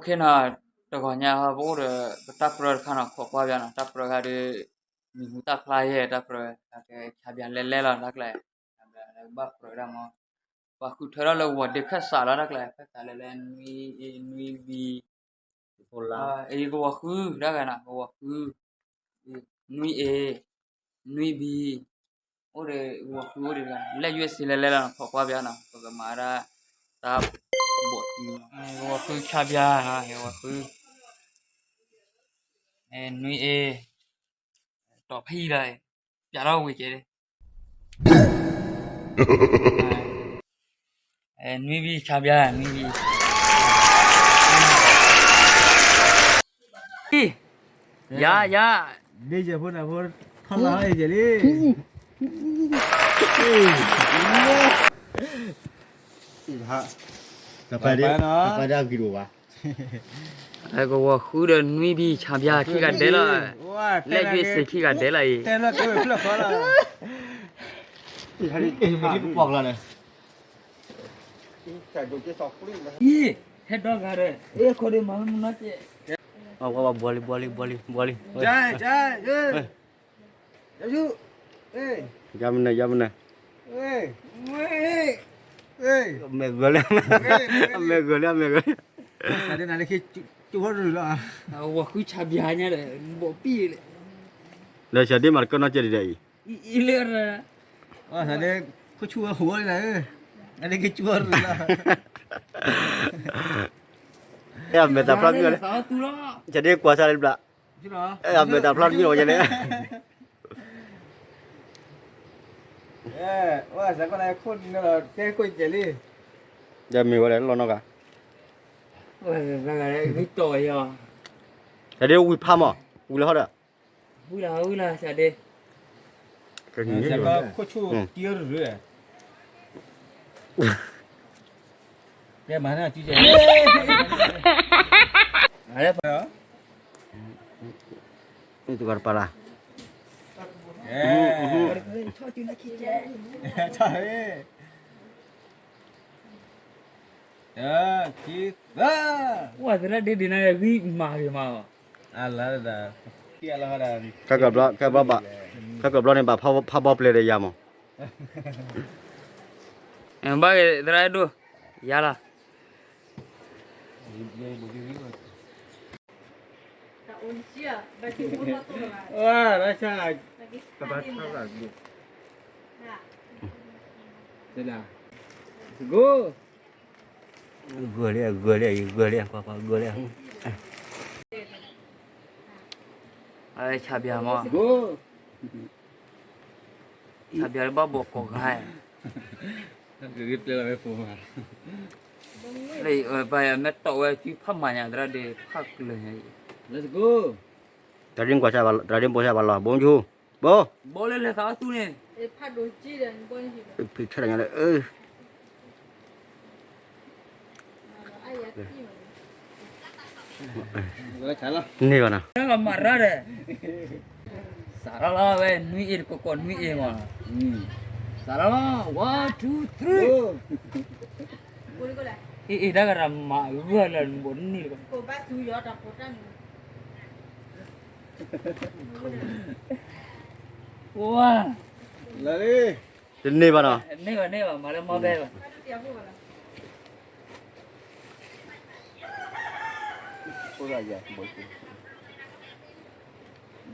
ခဲနီၤ တဂီၤညါဟီ ပအိၣ်ဒီး ပတၢ်ပြၢတခါနီၤ ခိးကွၢ်ပၠးနီၤ တၢ်ပြၢခါဒီး မံၤဟူတၢ်ဖျါယဲၢ်တၢ်ပြၢ ကဲဆါပၠးလဲလဲလီၤ တၢ်ကျဲ ဆါပၠးလဲလဲလီၤ တၢ်ကျဲ ပှၤဃုထၢထီၣ်လၢကဝီၤဒ့ခၢၣ်စးလီၤ တၢ်ကျဲ ခၢၣ်စးလဲလဲ နွံ နွံဘံ အံၤကဝီၤဃု တၢ်ဂၤနီၤ ကဝီၤဃု နွံအ့ နွံဘံ အိၣ်ဒီးကဝီၤဃုအိၣ်ဒီးတဂၤ လဲ ယူၢ်အ့စ့ လဲလဲလီၤနီၤ ခိးကွၢ်ပၠးနီၤ ပကမၤဒၣ် တၢ်ဘီးအံၤ ကဝီၤဃုဆါပၠးနီၤ ကဝီၤဃု နွံအ့ တီၢ်ဖံဒီး ပၠးထီၣ်ဝံၤကဲ နွံဘံဆါပၠး နွံဘံ ယၤ ယၤ ဒ့ယဲၢ်ဖိနၢ်ဖိ ထီၣ်လီၤဟီၣ်အံၤကဲလံ တပာ်ဒၣ်ဂံၢ်တအိၣ်ဘၣ် ကဝီၤဃုဒီးနွံဘံဆါပၠးခံဂၤဒဲးလီၤ လဲၣ်ယွ့စ့ခံဂၤဒဲးလီၤအံၤ အံၤ ဟဲဒီဂၤဒီး အဲၣ်ခိၣ်ဒီးမၤမ့ၢ်မနီၢ်ကဲ ဘီလံ ဘီလံ ဘီလံ ဘီလံ ယါမနုၤ ယါမနုၤ မဲာ်ဂၢၤလံ မဲာ်ဂၢၤလံ မဲာ်ဂၢၤလံ ဝီၤဃုဆါပၠးညါဒီး ဘီးပံၣ်လဲၣ် ဒီးဆၢဒ့မၤတကၢၢ်နီၢ်ကဲဒ်အံၤ အံၤလၢ ခိၣ်ဆူၣ်ဝဲဟူဝဲလံ အဒ့ကဲဆူၣ်ဝဲရူလီၤ အဲ အမဲာ်တၢ်ဖျါတမံၤလီၤ ဆၢဒ့ကွၢ်ဆၢလၢဘျး အဲ အမဲာ်တၢ်ဖျါတမံၤလီၤဝဲန့ၣ် ဝဲစးကီးန့ၣ်ခိၣ်န့ၣ်လီၤ တဲခိၣ်ကဲလံ ယမ့ၢ်ဝဲလဲၣ်လီၤနီၢ်ဂၤ ဆၢဒ့ဝံၤဖးမး ဝံၤလၢဟီဒီး ဝံၤလီၤ ဝံၤလီၤ ဆၢဒ့ စးကီးခိၣ်ဆူၣ်တံၢ်ရူၤ ကဲမၤန့ၢ်စုကဲ တဂၤတပာ်လၢ် ဝဲသရၣ်ဒ့ဒ့နၤဂံၢ်မၤဂ့ၤမးလီၤ ခဲကဘျီ ခဲကဘျီဘၣ် ခဲကဘျီန့ၣ်ဘၣ်ဖးဘီပျဲၤဒီးယၤမး ဘၣ်ဂ့ၤသရၣ်ဒိၣ် ယၤလီၤ ဂၢၢ်လံ ဂၢၢ်လံ ဂၢၢ်လံ ဆါပၠးမး ဆါပၠးလၢဘၣ်ဘီးကိးဂၤ လၢပှၤမဲာ်တီၢ်ဝဲစုဖးမၤညါသရၣ်ဒ့ဖးကျၢၤညါအံၤ တရ့ကွၢ်ဆၢ တရ့ဘိဆၢဘၣ်လီၤ ဘိမူ ဘိ ဘိလၢလဲၤသးအသူန့ၣ် ဖးဒိၣ်ကံဒီး ဖံးဆၢတၢ်ညါလၢ န့ၢ်ဘၣ်နီၤ မၤရၢ်ဒီး စးထီၣ်လီၤဝဲ နွံအ့တကိးကိးနွံအ့မး စးထီၣ်လီၤ one two three အ့ၣ်အ့ၣ်တၢ်ကရၤမၤဂၢၢ်လၢနဘိးနံၣ်တကီး ဝါ တန့ၢ်ဘၣ်နီၤ န့ၢ်ဘၣ်န့ၢ်ဘၣ် မၤလၢမီၢ်ဘဲဘၣ်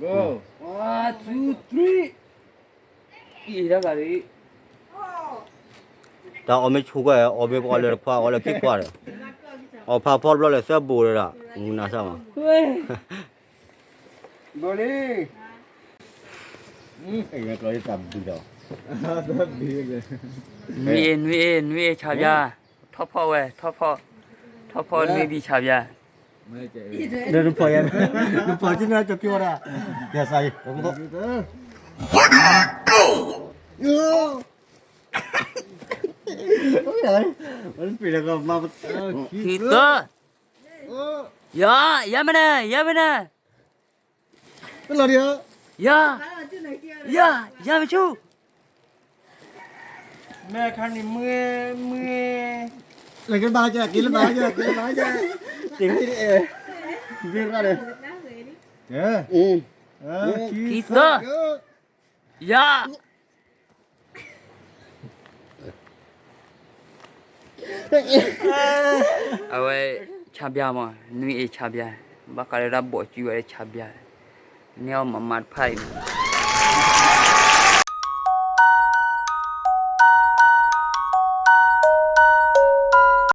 One, two, three အံၤတၢ်ဂၤလံ တၢ်အီၣ်မ့ၢ်ဆူၣ်ကွၢ် အီၣ်မ့ၢ်ပှၤလၢတခွါ အီၣ်လၢခံခွါဒီး အီၣ်ဖးဖီတဘျီလၢသၢဘိးဒီး မုၢ်နၤစၢ်မး ဘိလံ နွံအ့ နွံအ့ နွံအ့ ဆါပၠး ထီၣ်ဖီၣ်ဝဲ ထီၣ်ဖီၣ် ထီၣ်ဖီၣ်နွံဘံဆါပၠး ဒီးနဖီၣ်ယၤ နဖီၣ်က့ၤနကၠီကၠီဝဲဒၣ် ယၤစၢ်အံၤ ခံသၢ ယၤ ယၤမနုၤ ယၤမနုၤ ယၤ ယၤမဆူၣ် မဲခါန့ၣ်မွဲ မွဲ လၢကဘၣ်ကဲ က့ၤလၢဘၣ်ကဲ က့ၤလၢဘၣ်ကဲ တ့ၢ်, ဘ့ၣ်ရၣ်န့ၣ်, ခံသၢ, ယၤ, အဝဲ, ဆါဘျါမး, နွံအ့ၣ်ဆါဘျါ, ဘၣ်ဃးလၢတၢ်ဘီၣ်စုဝဲလၢဆါဘျါ, နဲအီၣ်မးမးတဖၣ်အံၤ